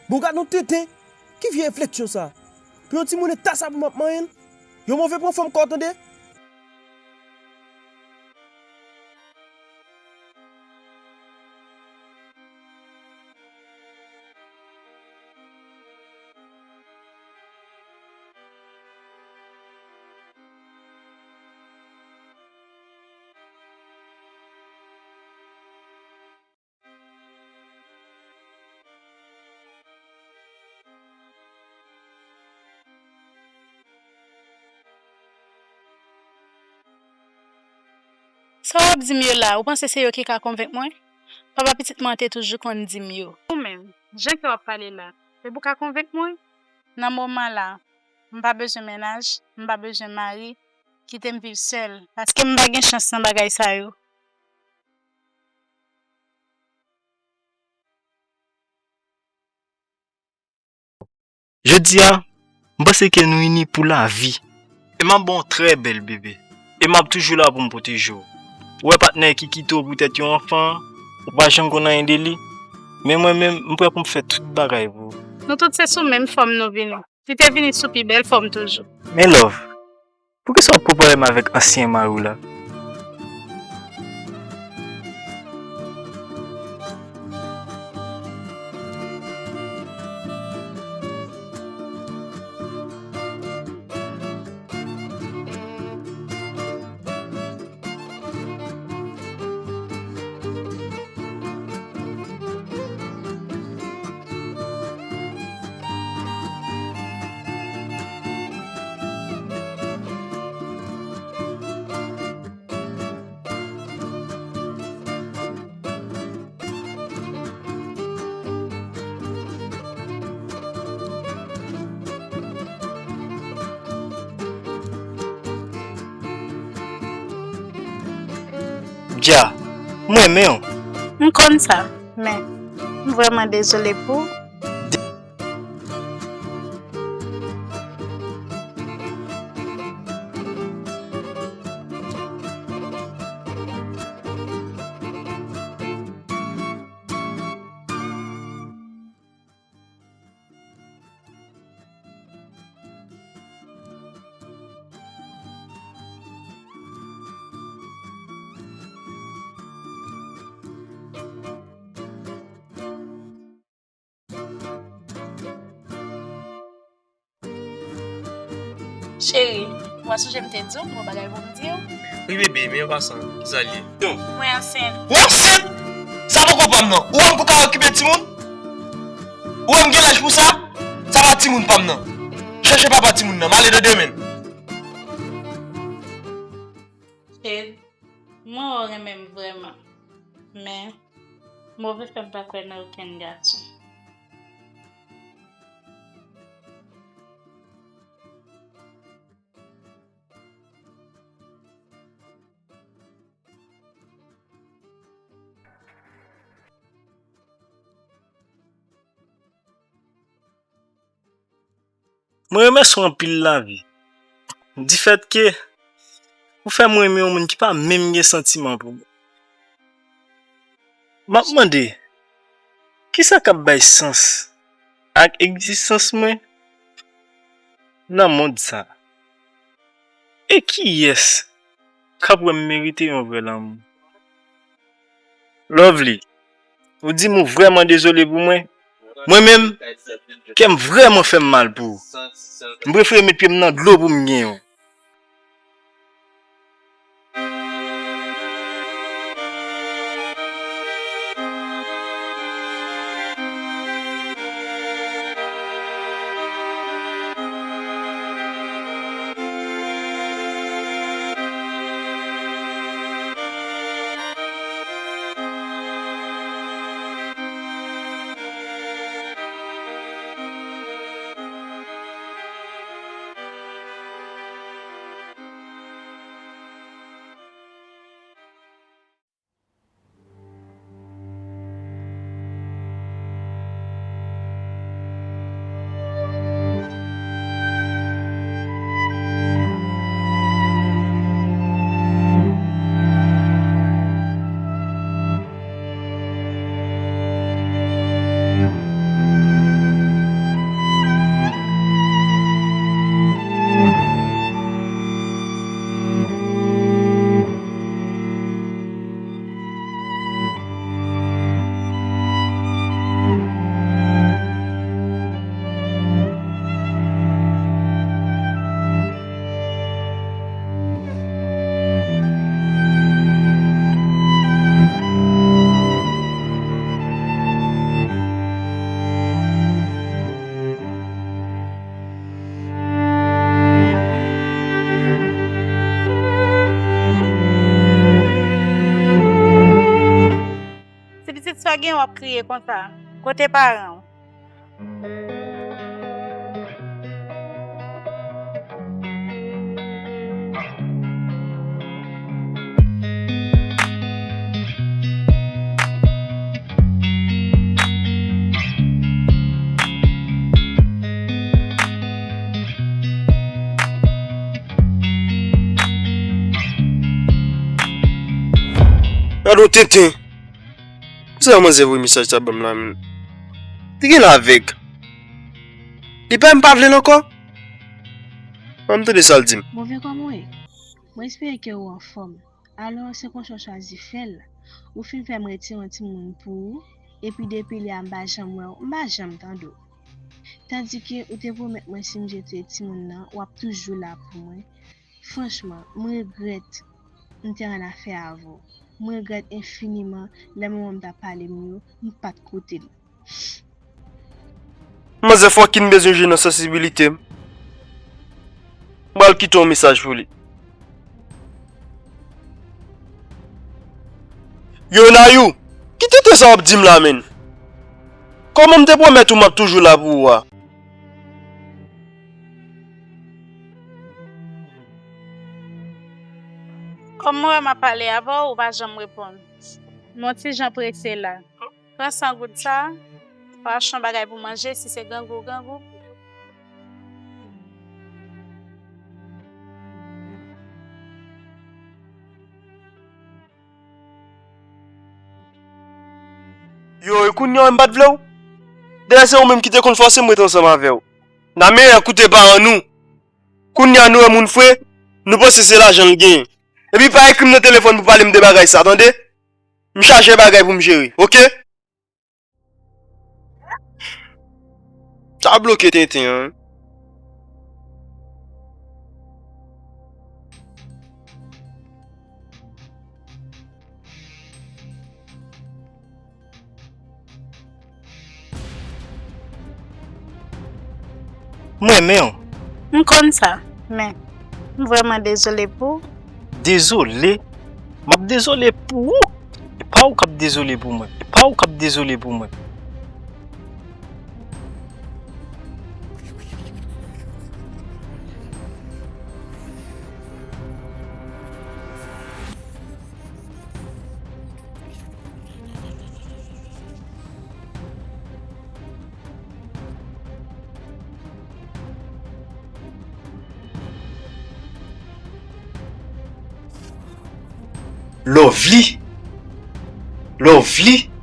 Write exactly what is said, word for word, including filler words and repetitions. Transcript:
Bon, gad yon tenten! Ki vye refleksyon sa? Pou yon timoun eta sa pou m ap manyen l? Yon move pran fanm kò, tande! Sa w ap di m yo la, ou panse se yo ki ka konvenk mwen? Papa pitit mwen an te toujou konn di m yo. Ou menm, jan ke w ap pale la, se pou w ka konvenk mwen? Nan moman la, m pa bezwen mennaj, m pa bezwen mari, kite m viv sèl, paske m pa gen chans nan bagay sa yo. Jodi a, m panse ke nou ini pou lavi. E m ap ba w yon trè bèl bebe. E m ap toujou la pou m pwoteje w. Ou wè patnè ki kite w poutèt yon anfan, ou pa janm konn anyen de li. Men mwen menm, m prè pou m fè tout bagay pou ou. Nou tout se sou menm fòm nou vini. Li te vini sou pi bèl fòm toujou. Men love, poukisa w ap konpare m avèk ansyen mari w la? Dja, m renmen w. M konn sa, men m vrèman dezole pou w. Cheri, ou pa sonje m te di w m gon bagay pou m di w? Wi, bebe, men an pasan, kisa l ye? Mwen ansent. Ou ansent? Sa poko pa m nan. Ou wè m pou ka okipe timoun? Ou wè m gen laj pou sa? Sa pa timoun pa m nan. Chèche papa timoun nan, m ale nan demen. Cheri, mwen wè w renmen m vrèman. Men, move fè m pa kwè nan okenn gason. Mwen remèsye w anpil lavi. Difèt ke ou fè m renmen yon moun ki pa menm gen santiman pou mwen. M ap mande, kisa k ap bay sans ak egzistans mwen nan mond sa? E kiyès k ap wè m merite yon vrè lanmou? Lovely, ou di m ou vrèman dezole pou mwen. Mwen menm, kè m vrèman fè m mal pou ou. M prefere met pye m nan dlo pou m gen w. Sa w gen w ap kriye konsa? Kote paran w? Gade yon tenten. Sa manzè voye mesaj sa ban m la menm. Li genlè avèg. Li pa menm pa vle l ankò. Ban m tande sa l di m. Move kòman w ye? Mwen espere ke ou anfòm. Alò, se konsa w chwazi fè l. Ou fin fè m retire yon timoun pou ou, epi depi lè a m pa janm wè w, m pa janm tande w. Tandike ou te pwomèt mwen si m jete timoun nan, w ap toujou la pou mwen. Franchman, m regrèt m te annafè avè w. M regrèt enfiniman lè manman m t ap pale m yo, m pa t koute l. Manzè fucking bezwen jwe nan sansibilite m. M pral kite yon mesaj pou li. Yo, Nayou, ki tenten sa w ap di m la, menn? Kòman m te pwomèt ou m ap toujou la pou ou a? Kòm mwen wè m ap pale avè w, ou pa janm reponn. M yon ti jan prese la. Pran san goud sa, w a achte yon bagay pou manje, si se grangou, grangou. Yo, e kounye a m pa t vle w. Dayè se ou menm ki te konn fòse m ret ansanm avè w. Nan men an koute paran nou. Kounye a nou wè moun fre, nou panse se lajan l genyen. Epi pa ekri m nan telefòn pou pale m de bagay sa, tande? M chaje bagay pou m jere, oke? Sa bloke tenten an. M renmen w. M konn sa, men m vrèman dezole pou ou. Dezole? M ap dezole pou ou? E pa ou k ap dezole pou mwen. E pa ou k ap dezole pou mwen. Lovely. Lovely.